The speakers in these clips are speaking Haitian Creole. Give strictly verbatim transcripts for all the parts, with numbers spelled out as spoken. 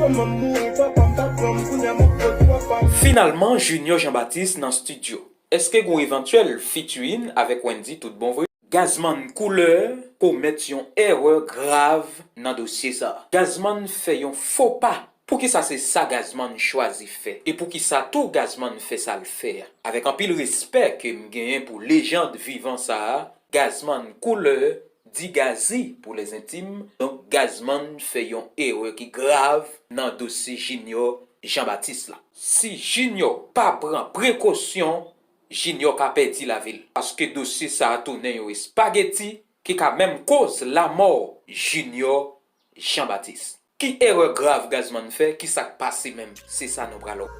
Kòman m mouri, papa m pa pran m, kounye a m ap pran twa pa m. Finalman, Junior Jean Baptiste nan estidyo. Èske gon evantyèl featuring avèk Wendy tout bon vre? Gazman Koulè komèt yon erè grav nan dosye sa a. Gazman fè yon fo pa. Poukisa se sa Gazman chwazi fè? E poukisa tou Gazman fè sa l fè a? Avèk anpil respè ke m genyen pou lejand vivan sa a, Gazman Koulè di Gazi pou les intimes, donk Gazman fè yon erè ki grav nan dosye Junior Jean Baptiste la. Si Junior pa pran prekosyon, Junior ka pèdi lavi l. Paske dosye sa a tounen yon espageti ki ka menm koz lamò Junior Jean Baptiste. Ki erè grav Gazman fè? Ki sa k pase menm? Se sa nou pral wè.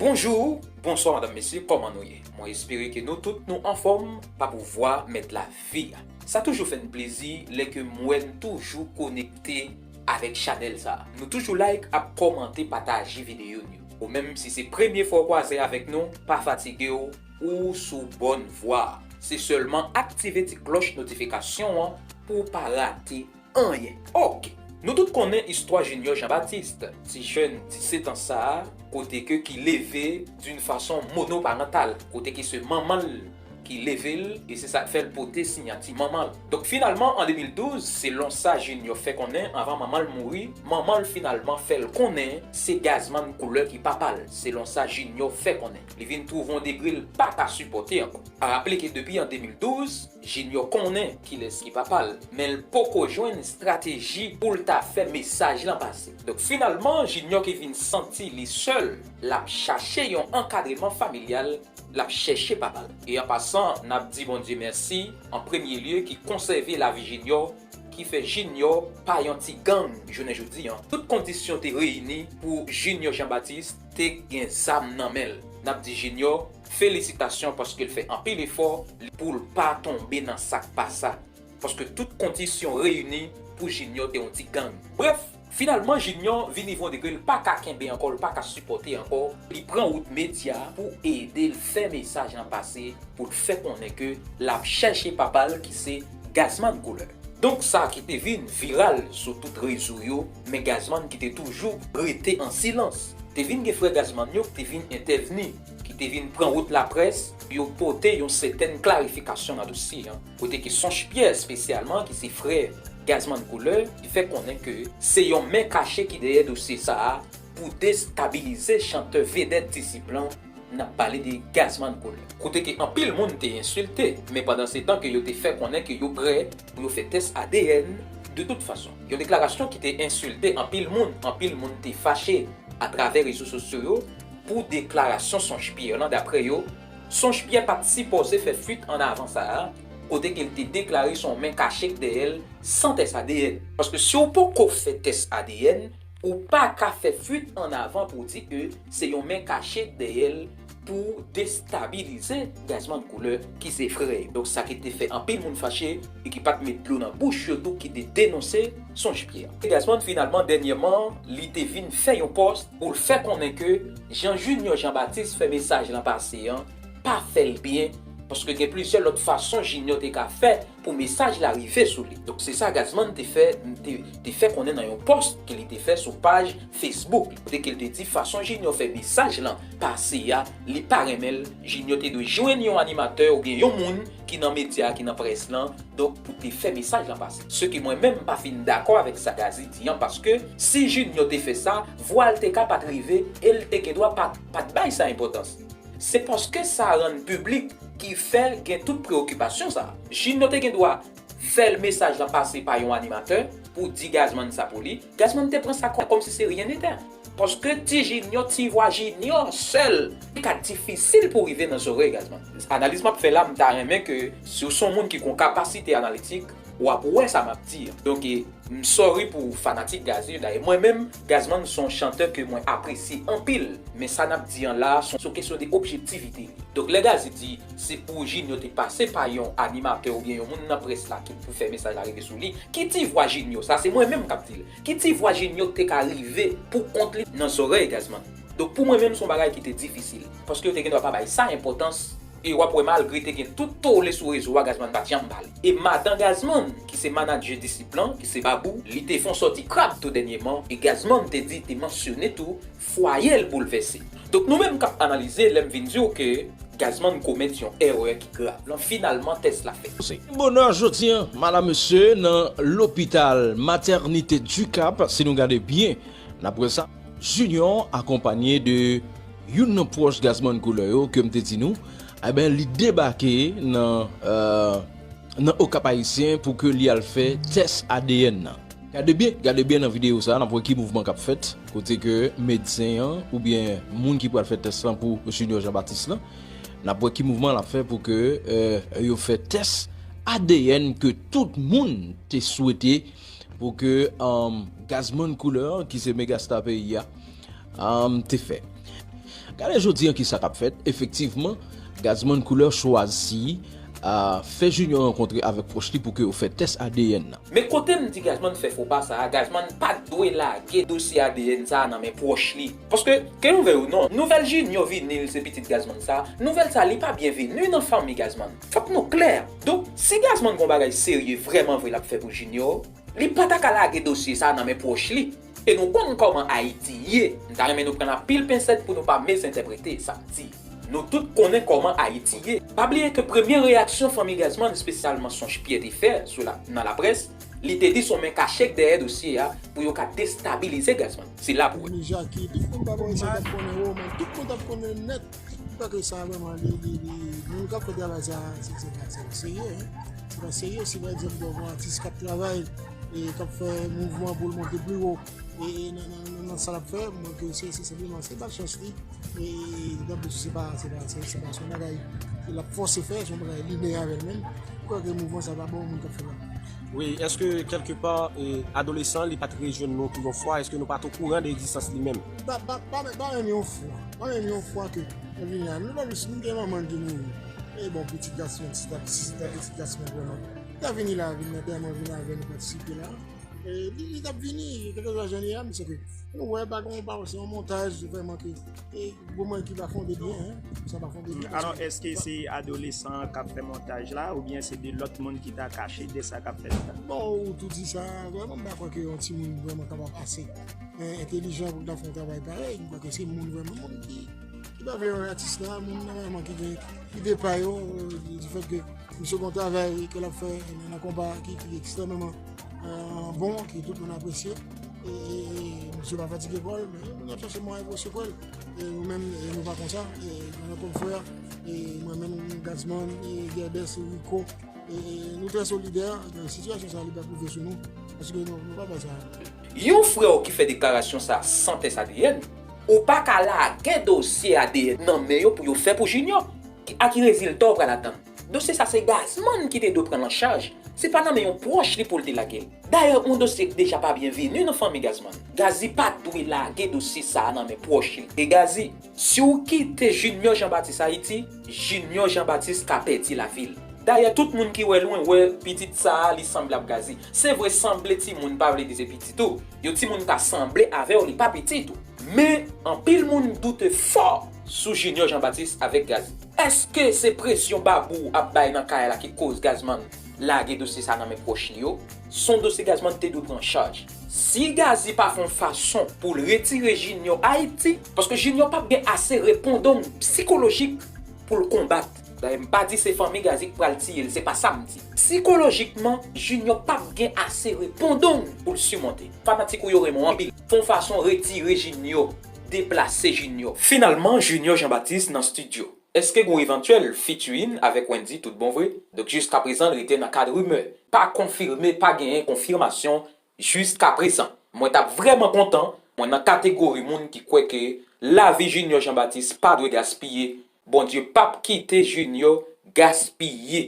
Bonjou, bonswa madanm, mesye, kòman nou ye? Mwen espere ke nou tout nou anfòm, pa pouvwa mèt lavi a. Sa toujou fè n plezi lè ke m wè n toujou konekte avèk chanèl sa a. Nou toujou like, ap kòmante, pataje videyo n yo. Ou menm si se premye fwa w kwaze avèk nou, pa fatige w, ou sou bòn vwa. Se sèlman aktive ti klòch notifikasyon an pou w pa rate anyen. Oke. Nou tout konnen istwa Junior Jean Baptiste, ti jèn disèt an sa a, kote ke ki leve d'une façon monoparental, kote ke se manman l ki leve l, e se sa k fè l pote siyati manman l. Donk finalman, an de mil douz, selon sa Junior fè konnen, anvan manman l mouri, manman l finalman fè l konnen se Gazman Koulè ki papa l, selon sa Junior fè konnen. Li vin twouve yon degre l pa ka sipòte ankò. A raple ke depi an de mil douz, Junior konnen kilès ki papa l, men l poko jwenn estrateji pou l ta fè mesaj lan pase. Donk finalman, Junior ki vin santi li sèl, l ap chache yon ankadreman familyal, l ap chèche papa l. E an pasan, n ap di Bondye mèsi, an premye lye, ki konsève lavi Junior, ki fè Junior pa yon ti gang jounen jodi an. Tout kondisyon te reyini pou Junior Jean Baptiste te gen zam nan men l. N ap di Junior felisitasyon paske l fè anpil efò pou l pa tonbe nan sa k pa sa. Paske tout kondisyon reyini pou Junior te yon ti gang. Brèf, finalman Junior vin rive yon degre l pa ka kenbe ankò, l pa ka sipòte ankò. Li pran wout medya pou ede l fè mesaj lan pase, pou l fè konnen ke l ap chèche papa l ki se Gazman Koulè. Donk sa ki te vin viral sou tout rezo yo, men Gazman ki te toujou rete an silans. Te vin gen frè Gazman yo ki te vin entèvni, ki te vin pran wout laprès pou yo pote yon sètèn klarifikasyon nan dosye an. Kote ke Sonch Pyè espesyalman, ki se frè Gazman Koulè, ki fè konnen ke se yon men kache ki dèyè dosye sa a pou destabilize chantè vedèt Disip lan, n ap pale de Gazman Koulè. Kote ke anpil moun te ensilte, men pandan se tan ke yo te fè konnen ke yo prè pou yo fè tès A D N de tout fason. Yon deklarasyon ki te ensilte anpil moun, anpil moun te fache atravè rezo sosyo yo pou deklarasyon Sonch Pyè lan, daprè yo, Sonch Pyè pa t sipoze fè fuit an avan sa a, kote ke l te deklare se yon men kache k dèyè l san tès A D N. Paske si w poko fè tès A D N, ou pa ka fè fuit an avan pou di ke se yon men kache k dèyè l pou destabilize Gazman Koulè ki se frè yo. Donk sa ki te fè anpil moun fache e ki pa t met dlo nan bouch yo tou ki te denonse Sonch Pyè. Gazman finalman dènyèman li te vin fè yon pòs pou l fè konnen ke jan Junior Jean Baptiste fè mesaj lan pase an pa fè l byen, paske gen plizyè lòt fason Junior te ka fè pou mesaj la rive sou li. Donk se sa Gazman te fè, te, te fè konnen nan yon pòs ke li te fè sou paj Facebook li, kote ke l te di fason Junior fè mesaj lan pase a, li pa renmen l. Junior te dwe jwenn yon animatè oubyen yon moun ki nan medya, ki nan près lan, donk pou te fè mesaj lan pase. Se ke mwen menm m pa fin dakò avèk sa Gazi di an, paske si Junior te fè sa, vwa l te ka pa t rive e l te gen dwa pa, pa t bay sa enpòtans. Se paske sa rann piblik ki fè l gen tout preyokipasyon sa. Junior te gen dwa fè l mesaj lan pase pa yon animatè pou di Gazman sa pou li. Gazman te pran sa kò-, kòmsi se ryen nete. Paske ti Junior, ti vwa Junior sèl, li ka difisil pou rive nan zòrèy Gazman. Analiz m ap fè la, m ta renmen ke si w se yon moun ki gon kapasite analitik, w ap wè sa m ap di an. Donk, e, m sorry pou fanatik Gazi yo. Dayè, mwen menm, Gazman se yon chantè ke mwen apresye anpil. Men sa n ap di an la, se yon kesyon de objektivite. Donk, lè Gazi di, se pou Junior te pase pa yon animatè oubyen yon moun nan près la ki pou fè mesaj la rive sou li, ki ti vwa Junior? Sa, se mwen menm k ap di l. Ki ti vwa Junior te ka rive pou kont li nan zòrèy Gazman? Donk, pou mwen menm, se yon bagay ki te difisil. Paske yo te gen dwa pa bay sa enpòtans E w ap wè malgre te gen tout tole sou rezo a, Gazman pa t janm pale. E madan Gazman, ki se manadjè Disip lan, ki se Babou, li te fè yon sòti krab tou dènyèman, e Gazman te di, te mansyone tou, fwaye l boulvèse. Donk nou menm k ap analize, lè m vin di w ke Gazman komèt yon erè ki grav lan, finalman tès la fèt. Bonè jodi a, madam, mesye, nan lopital Maternité du Cap, si nou gade byen, n ap wè sa. Junior akonpanye de youn nan pwòch Gazman Koulè yo, ke m te di nou, eben, li debake nan, euh, nan Okap Ayisyen pou ke li al fè tès A D N nan. Gade byen, gade byen nan videyo sa, n ap wè ki mouvman k ap fèt, kote ke medsen an, oubyen moun ki pral fè tès lan pou Junior Jean Baptiste lan, n ap wè ki mouvman l ap fè pou ke, euh, yo fè tès A D N ke tout moun te swete pou ke, um, Gazman Koulè, ki se megastar peyi a, um, te fè. Gade jodi an ki sa k ap fèt. Efektivman, Gazman Koulè chwazi, uh, fè Junior rankontre avèk pwòch li pou ke yo fè tès A D N nan. Men kote m di Gazman fè fo pa sa a, Gazman pa t dwe lage dosye A D N sa a nan men pwòch li. Paske, ke nou vle ou non, nouvèl Junior vini, l se pitit Gazman sa, nouvèl sa a, li pa byenveni nan fanmi Gazman. Fòk nou klè. Donk, si Gazman gon bagay serye vrèman vre l ap fè pou Junior, li pa ta ka lage dosye sa a nan men pwòch li. E nou konn kòman Ayiti ye. M ta renmen nou pran anpil pensèt pou nou pa mezentèprete sa m di. Nou tout konnen kòman Ayiti ye. Pa bliye ke premye reyaksyon fanmi Gazman, espesyalman Sonch Pyè te fè sou la, nan laprès, li te di se yon men kache k dèyè dosye a pou yo ka destabilize Gazman. Se la pou wè. Jackie, tout moun pa bon, sa t ap konnen, oh, men tout moun t ap konnen nèt. M kwè ke sa vrèman, li, li, li, moun k ap fè travay sa, se, se pa, se pa serye, hein. Se pa serye si, pa egzanp, w ap wè yon atis k ap travay e k ap fè mouvman pou l monte pi wo e, e nan, nan, nan, nan sa l ap fè, m kwè ke se, se senpleman, se malchans li. E, e, e, tanpri, se pa, se pa, se, se pa, se yon bagay l ap fòse fè, se yon bagay li nè avè l menm. M kwè ke mouvman sa pa bon, moun k ap fè la. Wi, èske kèlkepa, e, adolesan li pa t rejwenn nou pou yon fwa? Èske nou pa t okouran de egzistans li menm? Pa, pa, pa, pa menm yon fwa. Pa menm yon fwa ke mwen vini la. Nou pa jis, nou gen manman ki mouri. E bon, pitit gason, ti ta, ti ta, pitit gason vrèman. Li ta vini la, vin nan tèman, vin avè nou patisipe la. E li, li t ap vini, kèlkeswa jan li ye a, men se ke nou wè, pa gen, pa, se yon montaj vrèman ke, e, yon mwen ki pa fonde byen, hein. Sa pa fonde byen. Alò, èske se adolesan an k ap fè montaj la, oubyen se de lòt moun ki ta kache de sa k ap fèt la? Bon, ou tou di sa, vrèman, m pa kwè ke yon timoun vrèman kapab ase, e, entèlijan pou l ta fè yon travay parèy. M kwè ke se moun vrèman, moun ki, ki pa vle wè atis la, moun nòmalman ki gen ide pa yo, e, di fèt ke misye gon travay ke l ap fè nan, nan konba ki, ki ekstrèmeman, e, bon, ke tout moun apresye. E, e, e misye pa fatige kò l, men nou ap chache mwayen pou resevwa l. E nou menm, e nou pa konsa. E nou konn frè, e mwen menm, Gazman, e Guerbès, e Rico, e, e nou trè solidè. E sitiyasyon sa a, li pa pwouve sou nou, paske nou, nou pa bay sa. Yon frè w ki fè deklarasyon sa a san tès A D N, ou pa ka lage dosye A D N nan men yo pou yo fè pou Junior. Ki, a ki rezilta w pral atann? Dosye sa se Gazman ki te dwe pran l an chaj. Se pa nan men yon pwòch li pou l te lage l. Dayè, yon dosye k deja pa byenveni nan fanmi Gazman. Gazi pa t dwe lage dosye sa a nan men pwòch li. E Gazi, si w kite Junior Jean Baptiste Ayiti, Junior Jean Baptiste ka pèdi lavi l. Dayè, tout moun ki wè lwen wè pitit sa a, li sanble ap Gazi. Se vre, sanble timoun pa vle di se pitit ou. Yon timoun ka sanble avè w, li pa pitit ou. Men, anpil moun doute fò sou Junior Jean Baptiste avèk Gazi. Èske se presyon Babou ap bay nan kay la ki koz Gazman lage dosye sa nan men pwòch li yo? Se yon dosye Gazman te dwe pran chaj. Si Gazi pa fè yon fason pou l retire Junior Ayiti, paske Junior p ap gen ase repondong sikolojik pou l konbat. Dayè, m pa di se fanmi Gazi k pral tiye l, se pa sa m di. Sikolojikman, Junior p ap gen ase repondong pou l simonte. Fanatik ou yo renmen w anpil. Fè yon fason retire Junior, deplase Junior. Finalman, Junior Jean Baptiste nan estidyo. Èske gon evantyèl featuring avèk Wendy tout bon vre? Donk, jiskaprezan, l rete nan kad rimè. Pa konfime, pa genyen konfimasyon jiskaprezan. Mwen t ap vrèman kontan, mwen nan kategori moun ki kwè ke lavi Junior Jean Baptiste pa dwe gaspiye. Bondye p ap kite Junior gaspiye.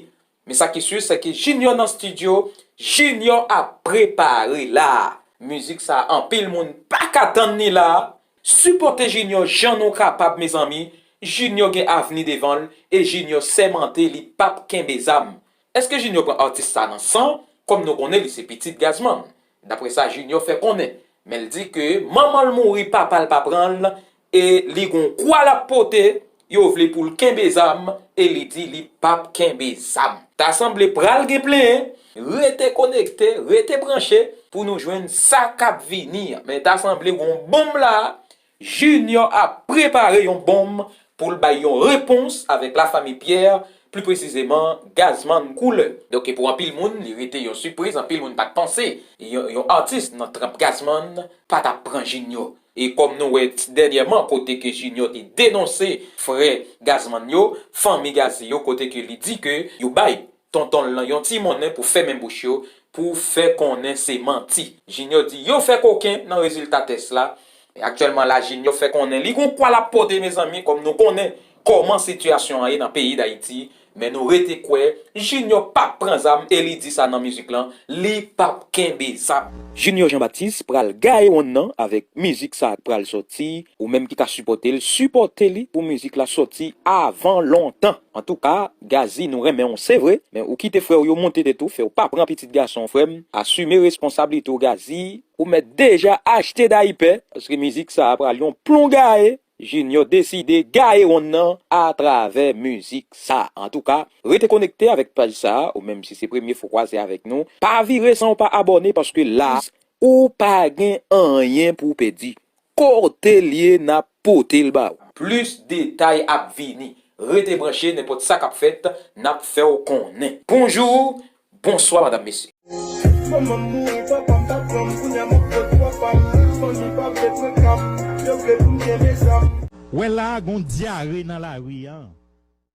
Men sa ki si, se ke Junior nan estidyo, Junior ap prepare la. Mizik sa a, anpil moun pa ka tann li la. Sipòte Junior jan nou kapab, mezanmi. Junior gen avni devan l, e Junior sèmante li p ap kenbe zam. Èske Junior pran atis sa nan san? Kòm nou konnen, li se pitit Gazman. Daprè sa Junior fè konnen. Men l di ke manman l mouri, papa l pa pran l, e li gon kwa l ap pote, yo vle pou l kenbe zam e li di li p ap kenbe zam. Ta sanble pral gen plenyen. Rete konekte, rete branche pou nou jwenn sa k ap vini an. Men ta sanble gon bonm la, Junior ap prepare yon bonm pou l bay yon repons avèk lafanmi Pierre, pli presizeman Gazman Koulè. Donk, pou anpil moun, li rete yon sipriz, anpil moun pa t panse yon, yon atis nan tranp Gazman pa t ap pran Junior. E kòm nou wè dènyèman, kote ke Junior te denonse frè Gazman yo, fanmi Gazzy yo, kote ke li di ke yo bay tonton l lan yon ti monnen pou fèmen bouch yo, pou fè konnen se manti. Junior di yo fè koken nan rezilta tès la. E aktyèlman la, Junior fè konnen li gon kwa l ap pote, mezanmi, kòm nou konnen kòman sitiyasyon an ye nan peyi Dayiti. Men nou rete kwè, Junior p ap pran zam e li di sa nan mizik lan, li p ap kenbe zam. Junior Jean Baptiste pral gaye wonn nan avèk mizik sa a k pral sòti. Ou menm ki ka sipòte l, sipòte li pou mizik la sòti avan lontan. Antouka, Gazzy, nou renmen w, se vre, men ou kite frè w yo monte tèt ou, fè w pa pran pitit gason w, frè m. Asime responsablite w, Gazzy. Ou mèt deja achte daypè, paske mizik sa a pral yon plon gaye. Junior deside gaye wonn nan atravè mizik sa. Antouka, rete konekte avèk paj sa, ou menm si se premye fwa w kwaze avèk nou, pa vire san w pa abòne, paske la, ou pa gen anyen pou w pèdi. Kote l ye, n ap pote l ba ou. Plis detay ap vini. Rete branche, nenpòt sa k ap fèt, n ap fè w konnen. Bonjou, bonswa, madanm, mesye. Manman m mouri, papa m pa t pran m, kounye a m ap pot papa m. Fanmi pa vle pran ka m, yo vle pou m kenbe zam. Wè la a gon dyare nan lari an.